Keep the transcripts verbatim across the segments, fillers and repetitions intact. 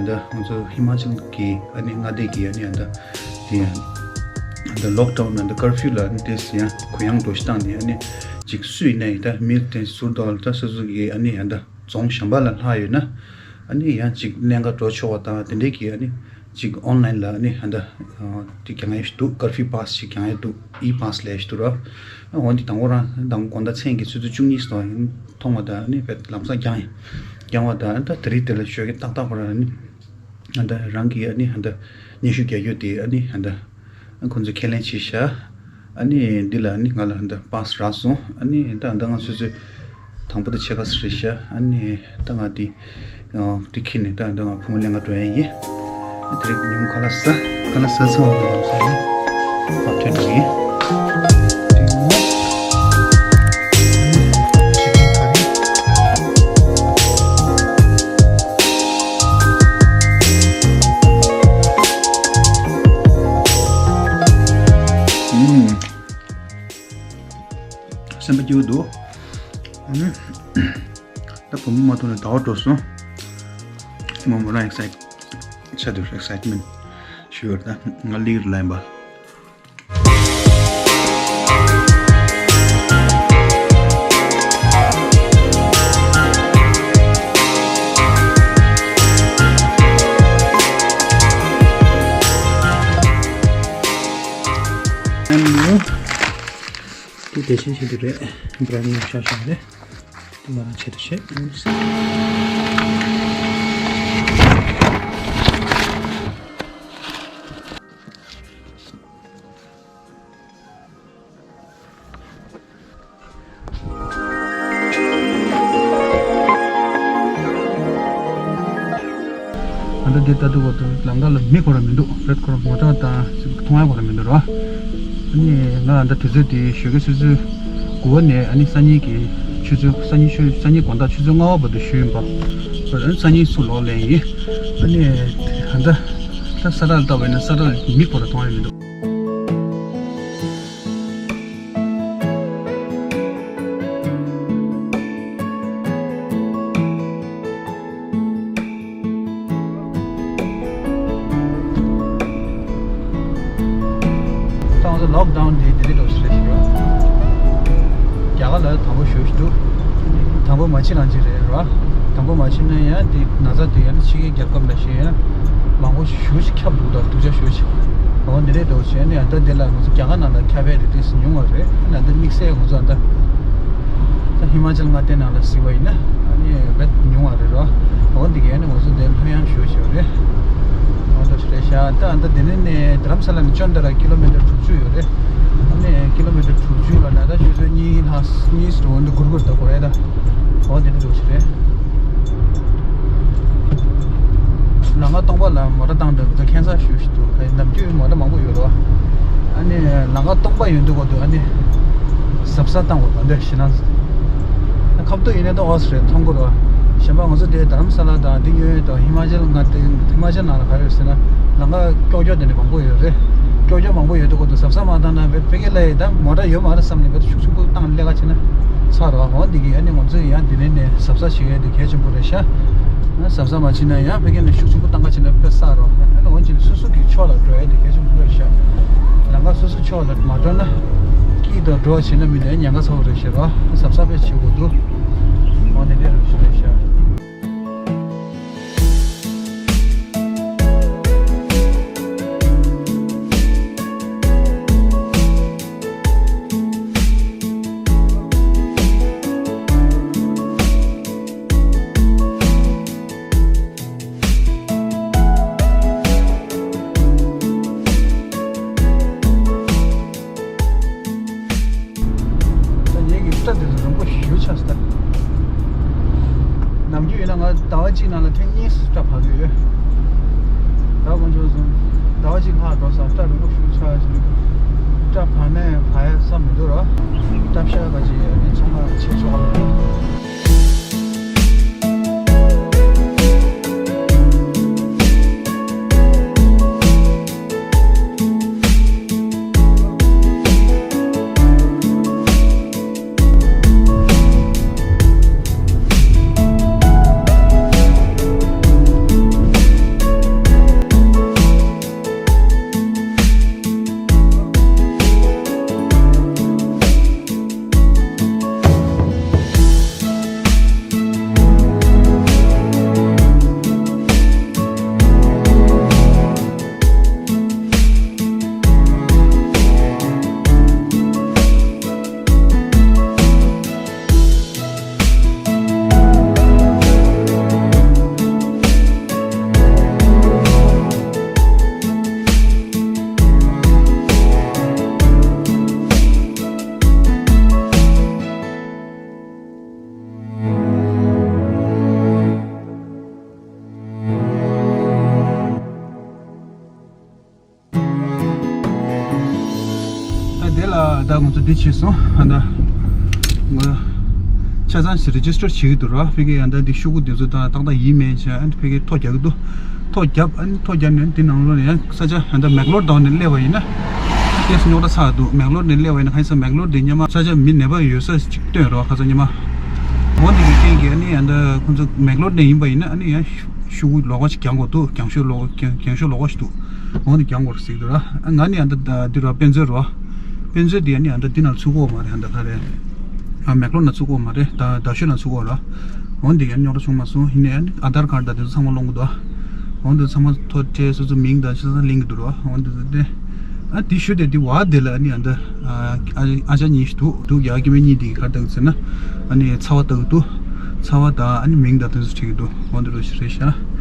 ད་ང་ཚོ་ཧི་མ་ཅལ་གྱི་ཨ་ནི་མངའ་སྡེ་གི་ཨ་ནི་ཨ་ད་དེ་ཨ་ད་ལོག་ཌའུན་ཨ་ད་ཀར་ཕིའུ་ལ་ཨ་ནི་དེ་ཡང་གུ་ཡངས་འགྲོ་ཞིག་བཏང་ནས་ཨ་ནི་ཅིག་སུ་ཡིན་ན་ཡིན་ད་མི་དེ་ཟུར་དུ་ད་སོ་སོ་གི་ཨ་ནི་ཨ་ད་རྫོང་གཞན་པ་ལ་ལྷག་ཡོད་ན་ཨ་ནི་ཡང་ཅིག་ཀླན་ཀ་འགྲོ་ཆོག་པ་དང་དེ་འདྲས་ཀྱི་ཨ་ནི་ཅིག་ཨོན་ལན་ལ་ཨ་ནི་ཨ་ད་དེ་རྒྱག་ཡ་ཞིག་འདུག་ཀར་ཕིའུ་པཱ་སི་ཞིག་རྒྱག་ཡ་འདུག་ཨི་པཱ་སི་ལས་ཞིག་འདུག་ར། འོན་ཏེ་དང་པོ་རང་དང་པོ་དགོང་དག་མཚན་གྱི་ཆུ་ཚོད་བཅུ་གཉིས་སོ་ཡིན་མཐོང་བ་དང་ཨ་ནི་བེད་ལམ་སང་རྒྱང་ཡིན། རྒྱང་བ་དང་ཨ་ད་དེ་རིང་དེ་ལ་ཞོགས་ཀས་ཏག་ཏག་པར་ཨ་ནི་ཨ་ད་རང་གི་ཨ་ནི་ཨ་ད་སྙན་ཞུ་རྒྱག་རྒྱུ་དེ་ཨ་ནི་ཨ་ད་ཁོང་ཚོས་ཁས་ལེན་བྱས་ཤག་ཨ་ནི་འདི་ལ་ཨ་ནི་ང་ལ་ཨ་ད་པཱ་སི་རག་སོང་། ཨ་ནི་ད་ཨ་ད་ང་ཆུ་ཚོད་དང་པོ་དེ་ཕྱེད་ཀ་ཙམ་རེད་ཤག་ཨ་ནི་ད་ང་འདི་ཨ་འདི་འཁྱེར་ནས་ད་ཨ་ད་ང་བུ་མོ་ལེན་ག་འགྲོ་ཡ་ཡིན། དེ་རིང་ཉིན་མོ་ཁ་ལག་ཟ། ཁ་ལག་ཟ་ཚར་བ་དང་ཟ་ནས་བབ་ཐོན་འགྲོ་ཡིན། དེ་ནས་ཅི་ཀན་ཁ་རི། ཨུམ། སེམས་པ་སྐྱིད་པོ་འདུག་ཨུམ། ད་བུ་མོ་མ་ཐུག་ནས་ཟླ་བ་འགྲོ་སོང་། མོ་མོ་རང་ཨེག་སའིཊ་ཆགས་འདུག་ཨེག་སའིཊ་མེན་ཊི་ཞུ་ཡོད་ད། ང་ལིར་ལ་ཡིན་པ། དེ་དེ་བཞིན་བྱེད་དུ་རེད། བྲ་ནི་ཤ་ཤ་རེད། དེ་ང་རང་ཆེད་དུ་བྱེད། ཨ་ད་འདི་ལྟ་དུས་འོ་དུ་ལམ་ཁ་ལ་མི་ཁོ་ར་མི་འདུག་རེད། ཁོ་ར་མོ་ཊ་དང་མཐོང་ཡ་ཁོ་ར་མི་འདུག་ར། ཨ་ནི་ང་ཨ་ད་དུས་ཚོད་དེ་ཞོགས་ཀས་ཆུ་ཚོད་དགུ་པ་ནས་ཨ་ནི་སང་ཉིན་གྱི་ཆུ་ཚོད་སང་ཉིན་ཆུ་སང་ཉིན་དགོང་དག་ཆུ་ཚོད་ལྔ་པ་བར་དུ་ཞུས་ཡིན་པ། ཨ་ནི་སང་ཉིན་ཚུར་ལོག་ལེན་ཡིན། ཨ་ནི་ཨ་ད་ད་ས་ར་ལ་ལྟ་བ་ཡིན་ན་ས་ར་ལ་མི་ཁོ་ར་མཐོང་ཡ་མི་འདུག་ད་ང་ཚོ་ལོག་ཌའུན་དེ་དེ་རིང་འགྲོ་ཞིག་རེད་ཤག་རྒྱ་གར་ལ་དང་པོ་ཞུ་ཞིག་འདུག་དང་པོ་མ་ཕྱིན་རང་ཅིག་རེད་ར། དང་པོ་མ་ཕྱིན་ན་ཡང་དེ་ན་ཚ་དེ་ཡང་ཕྱི་རྒྱལ་ཁབ་ལ་ཞེ་ཡང་མང་པོ་ཞུ་ཞིག་ཁྱབ་འདུག་ད་སྡུག་ཅག་ཞུ་ཞིག་འོ་འདི་རེད་འགྲོ་བྱས་ནས་ཡང་ད་འདི་ལ་ང་ཚོ་རྒྱ་གར་ནང་ལ་ཁྱབ་པའི་རིགས་དེ་ཉུང་བ་རེད། ད་འདི་དམིགས་བསལ་ང་ཚོ་ད་ད་ཧི་མ་ཅལ་མངའ་སྡེ་ནང་ལ་གཟིགས་པ་ཡིན་ན་ཨ་ནི་རྦད་ཉུང་བ་རེད་ར། འོ་འདི་གས་ནི་ང་ཚོ་འདི་ལྷོད་ཡངས་ཞུ་ཞུ་རེད། འོ་འདྲ་ཞིག་རེད་ཤག་ད་ད་དེ་ནས་ནས་རྡ་རམ་ས་ལ་ནས་ཅོན་ཏ་ར་ཀི་ལོ་མི་ཊར་དྲུག་ཅུ་ཡོད་རེད། ཨ་ནི་ཀི་ལོ་མི་ཊར་དྲུག་ཅུ་ལ་ན་ད་ཆུ་ཚོད་གཉིས་ལྷག་གཉིས་སུ་འདུག་གུར་གུར་ད་གོ་རེད་ད། འོ་དེ་འདྲ་འདུག་ཞིག་རེད། ལམ་ཁ་སྟོང་པ་ལ་མོ་ཊ་བཏང་འདུག་ད་ཁྱད་མཚར་ཞུ་ཞིག་འདུག་ཁ་ནམ་རྒྱུན་མོ་ཊ་མང་པོ་ཡོད་རོ། ཨ་ནི་ལམ་ཁ་སྟོང་པ་ཡོད་འདུག་གོ་འདུག་ཨ་ནི་གཟབ་གཟབ་བཏང་དགོས་པ་འདྲ་ཞེ་ན། ཁབ་ཏུ་ཡིན་ན་ད་ཨོ་སི་རེད་མཐོང་གོ་རོ། གཞན་པ་ང་ཚོ་དེ་རྡ་རམ་ས་ལ་དང་དེ་ཡོད་དང་ཧི་མ་ཅལ་ང་དེ་ཧི་མ་ཅལ་ནང་ལ་ག་རེ་ཟེར་ན་ལམ་ཁ་ཀྱོག་ཀྱོག་དེ་འདྲ་མང་པོ་ཡོད་རེད། ཀྱོག་ཀྱོག་མང་པོ་ཡོད་འདུག་གོ་འདུག་གཟབ་གཟབ་མ་བཏང་ན་བེད་ཕ་གི་ལ་ཡི་ད་མོ་ཊ་ཡོད་མ་རེད་བསམ་ནས་བེད་ཤུགས་ཆེན་པོ་བཏང་སླེབས་ཀ་བྱས་ན་ཚར་རོ། འོ་འདི་གི་ཨ་ནི་ང་ཚོས་ཡང་འདི་ནས་ནས་གཟབ་གཟབ་བྱེད་ཡས་དེ་གལ་ཆེན་པོ་རེད་ཤག་གཟབ་གཟབ་མ་བྱེད་ན་ཡང་ཕ་གི་ནས་ཤུགས་ཆེན་པོ་བཏང་ག་བྱེད་ན་དཔེ་བསགས་རོ། ཨ་ནི་འོན་ཀྱང་སོ་སོ་གི་ཕྱོགས་ལ་འགྲོ་ཡས་དེ་གལ་ཆེན་པོ་རེད་ཤག་ལམ་ཁ་སོ་སོ་ཕྱོགས་ལ་མ་འགྲོ་ན་སྐྱིད་དང་འགྲོ་བྱེད་ན་མི་འདི་ཉེན་ཁ་ཚ་བོ་རེད་ཤག་རོ། གཟབ་གཟབ་དཔེ་བྱེད་དགོས་འདུག་འོ་འདི་འདྲས་རེད་ཤག་ད་ངེད་ཀྱི་སྐྲ་དེ་ཚོ་རིང་པོ་ཞེ་པོ་ཆགས་སོང་ད། ནམ་རྒྱུན་ཡིན་ན་ང་ཟླ་བ་གཅིག་ནང་ལ་ཐེངས་གཉིས་སུ་སྐྲ་ཕར་གི་ཡོད། ཟླ་བ་དཀོན་མཆོག་གསུམ། ཟླ་བ་གཅིག་ལྷག་འགྲོ་སོང་། སྐྲ་རིང་པོ་ཞེ་པོ་ཆགས་ཀྱི་འདུག་སྐྲ་ཕར་ནས་ཕར་ཡ་ས་མི་འདུག་ར། སྐྲ་ཕྱར་ག་ཅིག་ཡ་ནི་ཚང་མ་ཆེ་ཆོག་ག་དེ་ལ་ད་ང་ཚོ་འདི་བྱས་སོང་། ཨ་ད་ང་ཆ་ཚང་ཞིག་རི་ཇི་སི་ཊར་བྱེད་ཀྱི་འདུག་ར། ཕ་གི་ཨ་ད་འདི་ཤོག་གུ་འདི་ཚོ་ད་ཏག་ཏག་ཡིན་མིན་བྱས། ཨ་ཕ་གི་ཐོ་རྒྱག་གི་འདུག་ཐོ་རྒྱབ། ཨ་ནི་ཐོ་རྒྱབ་ནས་འདི་ནང་ལོགས་ནས་ཡང་ས་ཆ་ཨ་ད་མེག་ལོར་དང་ནས་སླེབས་པ་ཡིན་ན། ཏོག་ཙམ་རྙོག་དྲ་ཚ་འདུག་མེག་ལོར་ནས་སླེབས་པ་ཡིན་ན། ཁ་སང་མེག་ལོར་འདི་སྔོན་མ་ས་ཆ་མི་ནད་པ་ཡོད་ས་ཅིག་སྟོན་རོགས། ཁ་སང་སྔོན་མ། འོ་འདི་གི་རྐྱེན་གྱིས་ཨ་ནི་ཨ་ད་ཁོང་ཚོ་མེག་ལོར་ནས་ཡིན་པ་ཡིན་ན། ཨ་ནི་ཡང་ཤོག་གུ་ལོགས་ཀ་ཞིག་རྒྱག་དགོས་འདུག་རྒྱང་ཤོག་ལོགས་རྒྱང་ཤོག་ལོགས་ཀ་ཞིག་འདུག་འོ་འདི་རྒྱག་དགོས་རེད་ཟེར་གྱི་འདུག་ར། ང་ནི་ཨ་ད་འདི་ར་དཔེ་མཛོད་རོ། དཔེ་མཛོད་འདི་ཨ་ནི་ཨ་ད་འདི་ནང་ཚུད་ཀྱི་ཡོད་མ་རེད། ཨ་ད་ག་རེ། ཨ་མེག་ལོར་ནང་ཚུད་ཀྱི་ཡོད་མ་རེད། ད་རྡ་ཤོད་ནང་ཚུད་ཀྱི་ཡོད་ར། འོ་འདི་ཡང་རྙོག་དྲ་བྱུང་མ་སོང་། ཡིན་ནའི་ཨ་ནི་ཨ་དྷར་ཁཱར་ད་དེ་ཚོ་ཚང་མ་སློང་གི་འདུག་འོ་འདི་ཚང་མ་ཐོ་སྤྲད། སོ་སོ་མིང་དང་ཆ་ཚང་ལེན་གྱི་འདུག་ར། འོ་འདི་ཚོ་དེ། ཨ་འདི་ཞུ་དེ་འདི་བ་དེ་ལ་ཨ་ནི་ཨ་ད་ཨ་ཨ་ཅག་གཉིས་ཤིག་འདུག་འདུག་ཡ་སྐྱེ་དམན་གཉིས་འདི་ག་རེ་ལྟ་གི་ཟེར་ན། ཨ་ནི་ཚ་བ་ལྟ་གི་འདུག་ཚ་བ་དང་ཨ་ནི་མིང་དང་དེ་ཚོ་བྲིས་ཀྱི་འདུག་འོ་འདི་རུ་ཞིག་རེད་ཤག་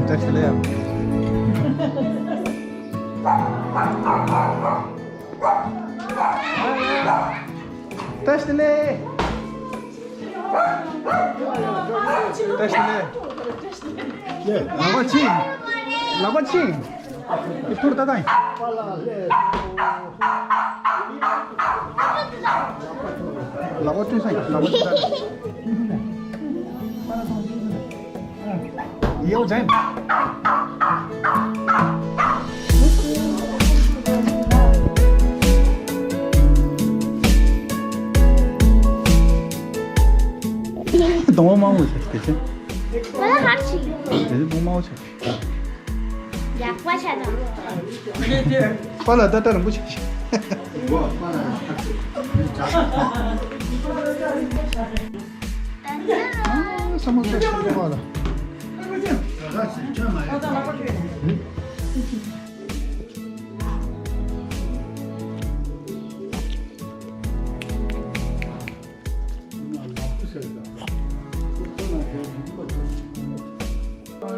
བཀྲ་ཤིས་བདེ་ལེགས། བཀྲ་ཤིས་བདེ་ལེགས། བཀྲ་ཤིས་བདེ་ལེགས། ལག་པ་ཕྱིས། ལག་པ་ཕྱིས། ཨི་ཐུར་ད་ད། ལག་པ་བསྐྲུན་ས་ཡིན། ལག་པ་བསྐྲུན་ས་ཡིན། ཡོ་ཇན། གདོང་པ་དམར་པོ་ཆགས་དེ་ཚེ། ང་ལ་ཧར་ཆི། དེ་ཚེ་གདོང་དམར་པོ་ཆགས། ཡག་པ་ཆགས་དང་། པ་ལ་ད་ལྟ་རིང་པོ་ཆགས་ཤག་ཨ་ས་མ་ས་ཆགས་པ་ལ།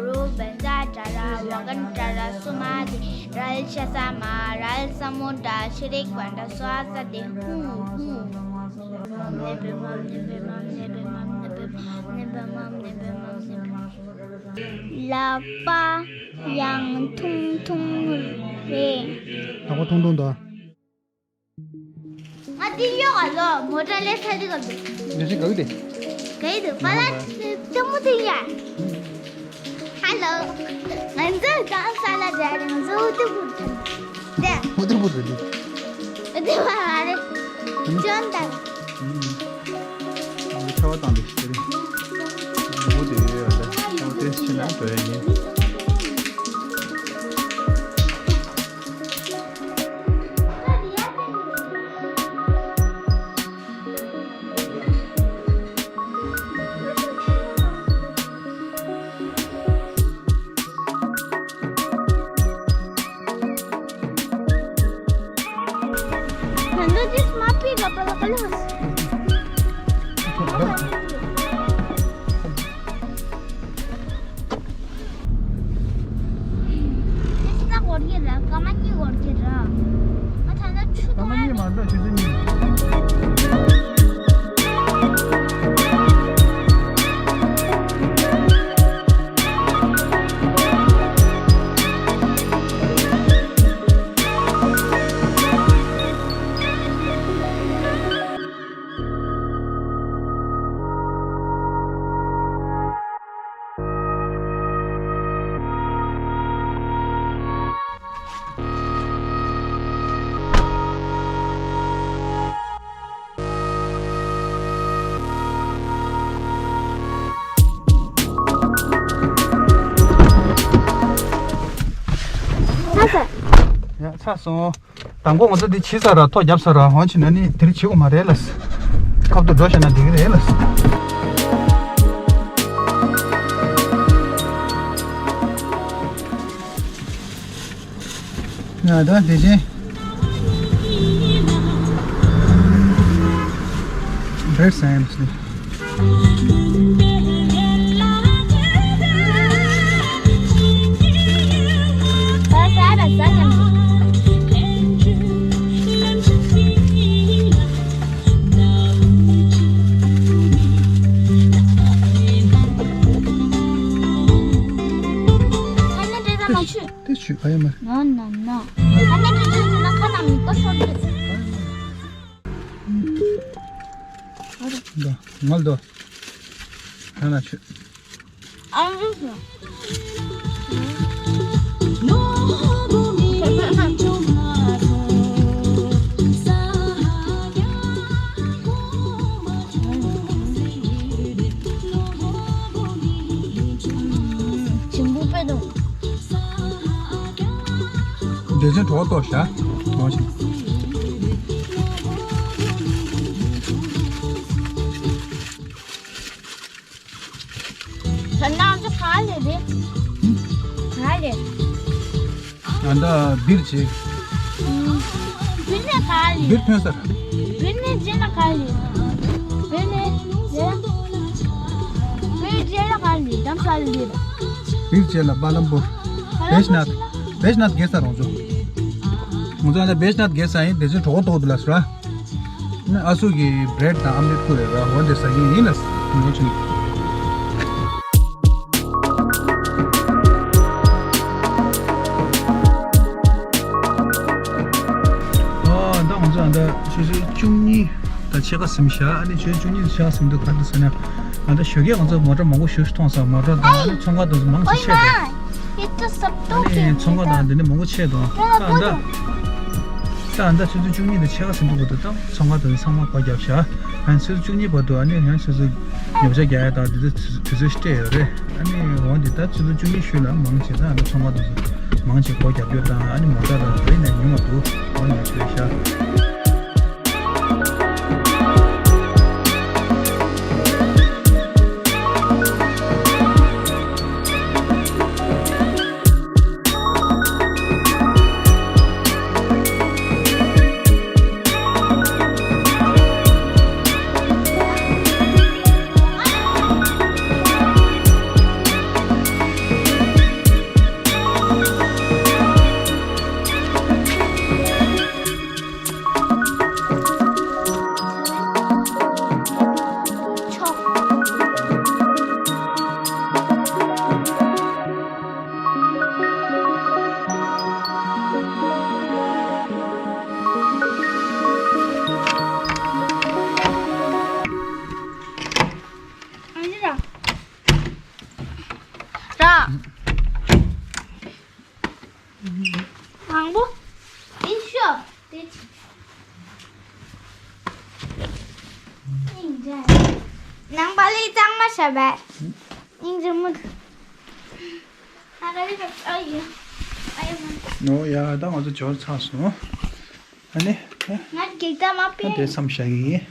རུ་བན་ཛ་ཏྲ་ར་བ་གན་ཏྲ་ར་སུ་མ་དི་རལ་ཤ་ས་མ་རལ་ས་མུ་ཏྲ་ཤི་རིག་བན་ཏྲ་སུ་ཨ་ས་དི་ཧུ་ཧུ། ལག་པ་ཡང་ཐུང་ཐུང་རེད། ལག་པ་ཐུང་ཐུང་དང་། ང་འདི་གཡོག་ག་ལོ་མོ་ཊ་ལས་ས་འདི་ག་འདུག་ལས་ས་ག་གི་དེ། ག་ཡི་འདུག་པ་ལ་ལྟད་མོ་དེ་ཡ། ཧ་ལོ། ང་ཚོ་གང་ས་ལ་འདྲ་རེད། ང་ཚོ་ཨུ་ཏུ་པུ་ཐོན། དེ། ཨུ་ཏུ་པུ་རེད་འདུག་ཨུ་ཏུ་པ་རེད། ཅོན་དང་། ཨུ་ཚ་བ་དང་དེ་ཤི་རེད། འདི་པོ་དེ་ཡོད་ཡ། ད་ཚ་བ་ཏེ་ཤི་ན་འགྲོ་ཡ་ཡིན། དེ་ས་འོར་གྱི་ར། སྐར་མ་གཉིས་འོར་གྱི་ར། ང་ད་ལྟ་ཆུ་སྐར་མ་གཉིས་མ་འགྲོ་ཆུ་ཚོད་གཉིས། ཚར་སོང་། དང་པོ་ང་ཚོ་འདི་བྱས་ཚར་ར། ཐོ་བརྒྱབ་ཚར་ར། འོ་བྱས་ན་ནི་དེ་རིང་བྱེད་དགོས་མ་རེད་ལགས། ཁབ་ཏུ་འགྲོ་བྱས་ན་འགྲིག་གི་རེད་ལགས། ཡ་ད་དེ་བཞིན་བྷེར་སའེམས་ནི། དེ་ཆུ་ག་ཡོད་མ་རེད། ན་ན་ན། ཨ་ནི་དེ་ཆུ་ན་ཁ་ན་མི་ཏོ་ཤོར་རེད། འདོ། ངལ་འདོ། ཁ་ན་ཆུ། ཨ་རུ་སོ། ཞིམ་པོ་དཔེ་འདུག་དེ་ཚོ་གྲོགས་གཏོགས་ཤག་མང་ཞིག་ད་ནང་ཚོ་ག་ལེ་རེད། ག་ལེ། ང་ད་སྦིར་བྱེད། སྦིར་ནས་ག་ལེ། སྦིར་ཐོན་ས། སྦིར་ནས་རྗེས་ལ་ག་ལེ། སྦིར་ནས་རྗེས་ལ། སྦིར་རྗེས་ལ་ག་ལེ། དམ་ས་ལེ། སྦིར་རྗེས་ལ་བ་ལམ་པུར། བེཤ་ནཱཐ། བེཤ་ནཱཐ་རྒྱལ་ས་རང་ཚོ། ང་ཚོ་ད་བེཤ་ནཱཐ་རྒྱལ་ས་ཡིན། དེ་ཚོའི་གྲོགས་གཏོགས་འདུག་ལ་སུ་ར། ཨ་སུ་གི་བྷྲེཌ་དང་ཨམ་ལེཊ་ཁུ་རེད་ར། འོ་དེ་ཟ་གི་ཡིན་ལ་ངོ་ཆུང་། ཨོ་ད་ང་ཚོ་ཨ་ད་ཆུ་ཚོད་བཅུ་གཉིས་དང་ཕྱེད་ཀ་ཟིན་ཤག་ཨ་ནི་ཆུ་ཚོད་བཅུ་གཉིས་དང་ཕྱེད་ཀ་ཟིན་དུས་ག་འདྲ་ཟེར་ན། ཨ་ད་ཞོགས་ཀས་ང་ཚོ་མོ་ཊ་མང་པོ་ཞེ་པོ་ཅིག་མཐོང་སོང་། མོ་ཊ་དང་ཨ་ནི་ཚོང་ཁང་དེ་ཚོ་མང་ཆེ་ཆེ་རེད། ཨ་ནི་ཚོང་ཁང་དང་དེ་ནས་མང་པོ་ཆེ་འདུག་ད་ད་ད་ད་ཆུ་ཚོད་བཅུ་གཉིས་དང་ཕྱེད་ཀ་ཟིན་དུས་བར་དུ་ད་ཚོང་ཁང་དེ་ཚོ་ཚང་མ་སྒོ་བརྒྱབ་ཤག་ཨ་ནི་ཆུ་ཚོད་བཅུ་གཉིས་བར་དུ་ཨ་ནི་ཡང་ཆུ་ཚོད་ཉོ་ཆ་རྒྱག་ཡ་དང་དེ་ཚོ་དུས་ཚོད་སྤྲད་ཡོད་རེད། ཨ་ནི་འོ་འདི་ད་ཆུ་ཚོད་བཅུ་གཉིས་ཤུལ་ལ་མང་ཆེ་ད་ཨ་ནི་ཚོང་ཁང་དེ་ཚོ་མང་ཆེ་སྒོ་བརྒྱབ་ཡོད་དང་ཨ་ནི་མོ་ཊ་དང་དེ་ནས་ཉུང་བ་འདུག་འོ་ཉོ་ཆ་རྒྱག་ཤག་ར། དང་པོ། དེ་ཤོ། དེ་ཆི། ནང་པ་ལི་གཙང་མ་ཤ་བད། སྙིང་རྗེ་མོ། ཨ་ག་ལི་ཨ་ཡོ། ཨ་ཡོ་མ། ནོ་ཡ་ད་ང་ཚོ་འབྱོར་ཚར་སོང་། ཨ་ནི། ང་གེགས་ད་མ་ཨ་དེ་པེ། མཚམས་བཞག་གི་ཡིན།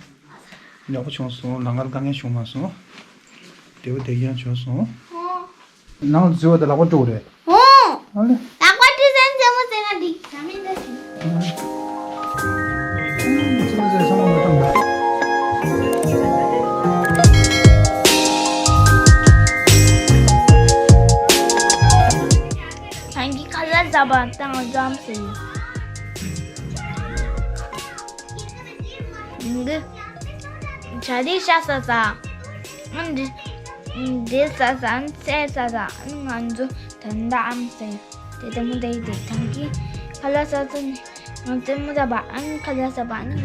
ཡག་པོ་བྱུང་སོང་། ལམ་ཁར་དཀའ་ངལ་བྱུང་མ་སོང་། བདེ་པོ་བདེ་རྐྱང་བྱུང་སོང་། ཨོ། ནང་ལ་འཛུལ་བ་དང་ལག་པ་བཀྲུ་དགོས་རེད། ཨོ། ཨ་ལེ། ལག་པ་བཀྲུ་ས་མཚན་མོ་ཟེར་ན་འགྲིག་ད་མིན་ད་ཞིག་མཚན་མོ་ཟེར་ས་མ་མ་བཀྲུ་ན། ང་གིས་ཁ་ལག་ཟ་བ་དང་འཛོམས་སོང་། འདི། ཇ་རིགས་ཤ་ཟ་ཟ། ཨ་འདི། འདི་ཟ་ཟ། ཨ་ཚལ་ཟ་ཟ། ཨ་ང་ཚོ་ད་ལྟ་ཨམ་ཟེར། དེ་ལྟ་མོ་དེ་དེ་ཐང་གི། ཁ་ལག་ཟ་ཟ་ནི། ང་ཚོ་མོ་ཟ་བ། ཨ་ཁ་ལག་ཟ་བ། ཨ་ང་